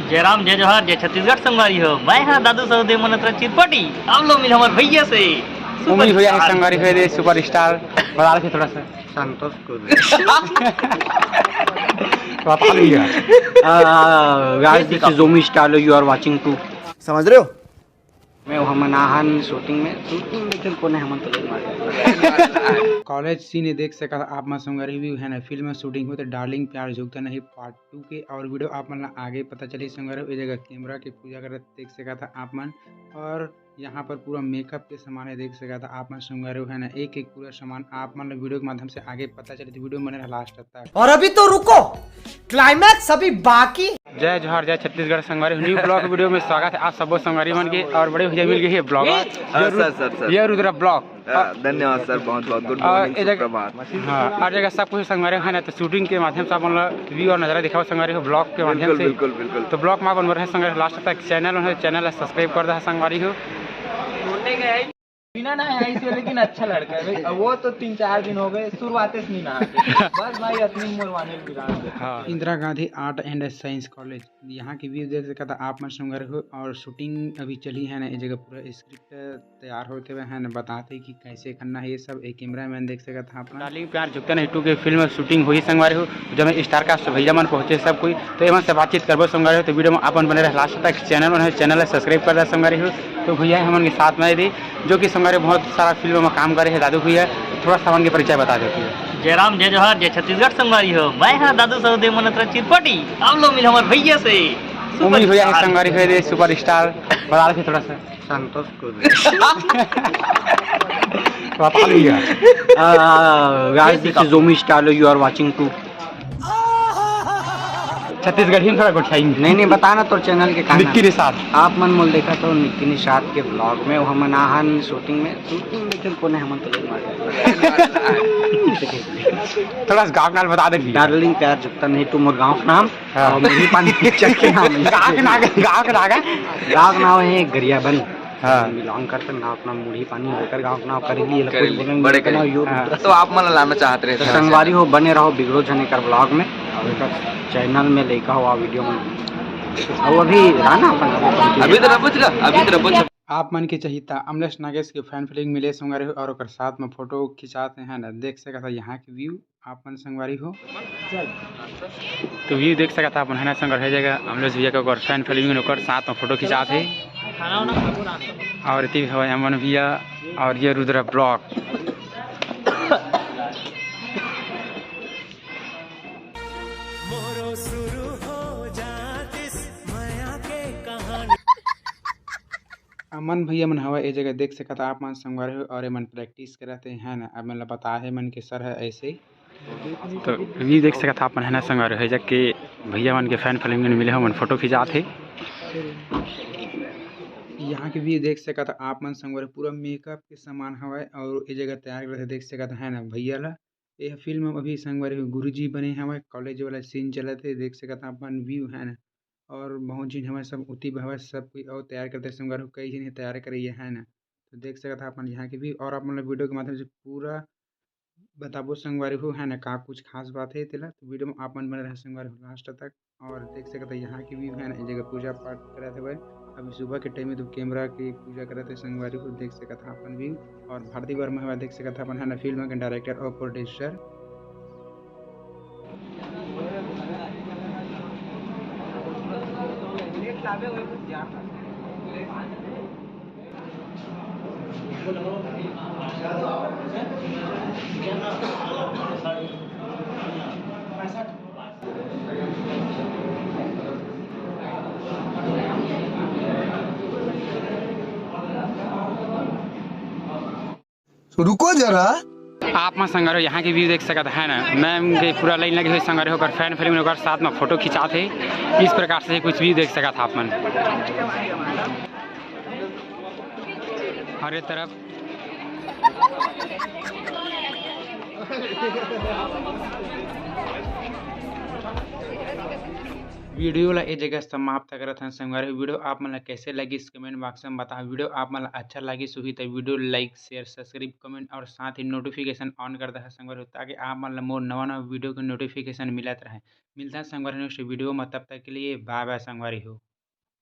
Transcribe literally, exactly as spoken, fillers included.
जय राम, जय जोहार, जय छत्तीसगढ़ संगवारी हो। मैं हाँ दादू सहुदेव मनोहत्रा चिरपटी। आप लोग मिले हमारे भैया से। उम्मीद भैया है संगवारी हो रे सुपरस्टार। बता रहे थोड़ा सा। संतोष कुर्रे। बता भैया। Uh, guys, this is Zomi Style. You are watching to. समझ रहे हो? मैं हमन आहन शूटिंग में, शूटिंग लेकिन कोने हमन तो नहीं मारे। कॉलेज सीन देख सकत आप मन संगवारी हो, है ना, फिल्म में शूटिंग होते डार्लिंग प्यार झुकता नहीं पार्ट टू के, और वीडियो आप मन ला आगे पता चली संगवारी हो। ये जगह कैमरा के पूजा करत देख सकत आप मन, और यहाँ पर पूरा मेकअप के सामान है देख सकत आप मन संगवारी हो, है ना, एक एक पूरा सामान आप मन ला वीडियो के माध्यम से आगे पता चली, तो वीडियो में बने रहा लास्ट तक। और अभी तो रुको, क्लाइमैक्स अभी बाकी। जय जोहार, जय छत्तीसगढ़ संगवारी, न्यू ब्लॉग वीडियो में स्वागत है आप सबो संगवारी मन के। और बड़े भैया मिल गए हैं ब्लॉगर। हाँ, ये रु-, सर, सर, सर। ये रुद्रा ब्लॉग। हाँ, धन्यवाद सर, बहुत बहुत गुड और मॉर्निंग, ये जगह, सुप्रभात। हाँ, और जगह सब कुछ संगवारी है ना, तो शूटिंग के माध्यम से आप मन ला व्यू और नजारा दिखाओ संगवारी हो ब्लॉग के माध्यम बिल्कुल, से। बिल्कुल, बिल्कुल। तो ब्लॉग में आप मन रहे संगवारी लास्ट तक, चैनल है, चैनल सब्सक्राइब कर दे संगवारी हो। बिना नहाए आई से, लेकिन अच्छा लड़का है भाई। अब वो तो तीन चार दिन हो गए, शुरुआते से नहीं नहा के। बस भाई, अतनी मरवाने की रात है। हाँ। Indira Gandhi art and science college, यहाँ की व्यू देख सकत आप मन संगवारी हो, और शूटिंग अभी चली है ना, ये जगह पूरा स्क्रिप्ट तैयार होते हुए है ना, बताते कि कैसे करना है ये सब। एक कैमरा मैन देख सकत आप मन। डार्लिंग प्यार झुकता नहीं टू के फिल्म शूटिंग हुई संगवारी हो, जब स्टार कास्ट भैया मन पहुँचे सब कोई, तो एमन से बातचीत करबो संगवारी हो। तो वीडियो में आप मन बने रहे लास्ट तक, चैनल मन है, चैनल है सब्सक्राइब कर दे संगवारी हो। तो भैया हमन के साथ में यदि जो कि संगवारी बहुत सारा फिल्म में काम करे है दादू भैया, थोड़ा सा हमन के परिचय बता देते हैं। जय राम, जय जोहार, जय छत्तीसगढ़ संगवारी हो। मैं हाँ दादू सहुदेव मनोहत्रा चिरपटी। आप लोग मिले हमारे भैया से। उम्मीद भैया है सुपरस्टार। संगवारी हो रे सुपरस्टार। बता रहे थोड़ा सा। संतोष कुर्रे। बता भैया। Uh, guys, this is Zomi Style. You are watching to. Chhattisgarhi में थोड़ा गोठाई। नहीं, नहीं, बताना तो चैनल के का नाम। निक्की निषाद। आप मन मोल देखा तो निक्की निषाद के ब्लॉग में, हमन आहन शूटिंग में, शूटिंग लेकिन कोने हमन तो नहीं मारे। थोड़ा सा गाँव के नाम बता दे भैया। डार्लिंग प्यार झुकता नहीं टू मोर गाँव के नाम। हाँ। और मुरही पानी पिक्चर के नाम है। गाँव के नाम, गाँव के नाम है। गाँव के नाम है गरियाबंद। हाँ। बिलोंग करथन गाँव के नाम मुरही पानी, ओकर गाँव के नाम करेली, ये लोग करेली, कुछ बोलेंगे, बड़े इतना करेली। यूट्यूब हाँ। तो आप मन ला लाना चाहत रहे तो थे। संगवारी हो, बने रहो बिगड़ो झने कर ब्लॉग में, और एकर चैनल में लइका हो, वीडियो में। और अभी रहा ना अपन, अपन अभी तो रबो च रहा, अभी तो रबो च। आप मन के चाहिए था अमलेश नागेश के फैन फॉलोइंग मिले संगवारी हो, और ओकर साथ में फोटो खिंचाते हैं ना, देख सकत है यहाँ की व्यू। आप मन संगवारी हो। तो व्यू देख सकत हा अपन, है ना संगवारी, हर जगह अमलेश भैया के ओकर फैन फॉलोइंग ओकर साथ में फोटो खिंचात हे। और इति भी हवय अमन भैया और ये रुद्रा ब्लॉग। अमन भैया मन हवय ए जगह, देख सकत हा आप मन संगवारी हो, और एमन प्रैक्टिस करत हे, है ना। अब मन ला बताए हे मन के सर ह ऐसे। तो व्यू देख सकत हा आप मन, है ना संगवारी हो, ए जगह के भैया मन के फैन फॉलोइंग मन मिले हो, मन फोटो खिंचात हे। यहाँ के व्यू देख सकत हा आप मन संगवारी, पूरा मेकअप के सामान हवय और ए जगह तैयार करत हे, देख सकत हा, है ना भैया ला। ये फिल्म अभी संगवारी हो गुरुजी बने हवय, कॉलेज वाला सीन चलत हे, देख सकत हा अपन व्यू, है ना। और बहुत झिन हवय सब उती बहवत सब कोई और तैयार करत हे संगवारी हो, कई झिन हे तैयार करइया, है ना। तो देख सकत हा अपन यहाँ के व्यू, और आप मन ला वीडियो के माध्यम से पूरा बताबो संगवारी हो, है ना, का कुछ खास बात हे तेला। तो वीडियो में आप मन बने रहे संगवारी हो लास्ट तक। और देख सकत हा यहाँ के व्यू, है ना, ए जगह पूजा पाठ करत हवय। अभी सुबह के टाइम में तो कैमरा के पूजा करत हे संगवारी हो, देख सकत हा अपन व्यू। और भारती वर्मा हवय, देख सकत हा अपन, है ना, फिल्म के डायरेक्टर और प्रोड्यूसर। रुको जरा। आप मन संगवारी हो यहाँ के व्यू देख सकत है ना, मैम के पूरा लाइन लगे हुए संगवारी हो, ओकर फैन फॉलोइंग ओकर साथ में फोटो खिंचात हे। इस प्रकार से कुछ व्यू देख सकत हा आप मन। और ये तरफ वीडियो ला ए जगह समाप्त करत हन संगवारी हो। वीडियो आप मन ला कैसे लगिस, कमेंट बॉक्स में बताओ। वीडियो आप मन ला अच्छा लगिस होही त वीडियो लाइक, शेयर, सब्सक्राइब, कमेंट और साथ ही नोटिफिकेशन ऑन कर दहा संगवारी हो, ताकि आप मन ला मोर नवा नवा वीडियो के नोटिफिकेशन मिलत रहे। मिलता संगवारी हो नेक्स्ट वीडियो में, तब तक के लिए बाय बाय संगवारी हो।